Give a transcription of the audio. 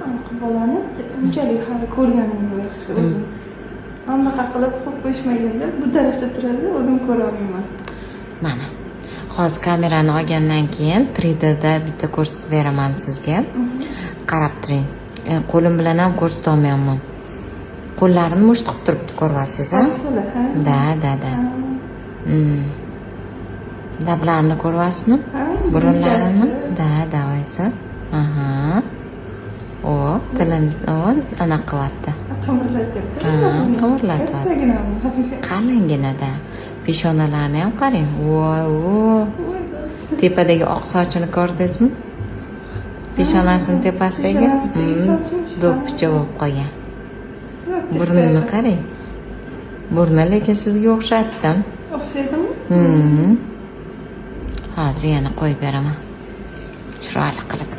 Anaqa bolani unchalik hali ko'rganim yo'q yaxshi o'zim. Mana bunaqa qilib qo'yib qo'yishmaganda, bu tarafda turadi, o'zim ko'rolmayman. Mana hozir kamerani olgandan keyin 3D'da bitta ko'rsatib beraman sizga. Qarab turing. Qo'lim bilan ham ko'rsatolmayapman. Qo'llarini musht qilib turibdi, ko'ryapsiz, a? Past qo'li, ha? Да. Lablarini ko'ryapsizmi? Ha, Burunlarini? bunchasi. Да, oyisi. Aha. O, tilini, o, anaqa qilyapti. Qimirlatyapti. Ha, qimirlatyapti. Kattagina. Qalinginada. Peshonalarini ham qarang. Voy, o. Tepadagi oq sochini ko'rdingizmi? Peshonasini tepasidagi Peshonasidagi sochmi? Do'ppicha bo'lib qolgan. Burnini qarang. Burni lekin sizga o'xshatdim. O'xshaydimi? Hozir yana qo'yib beraman. Chiroyli qilib.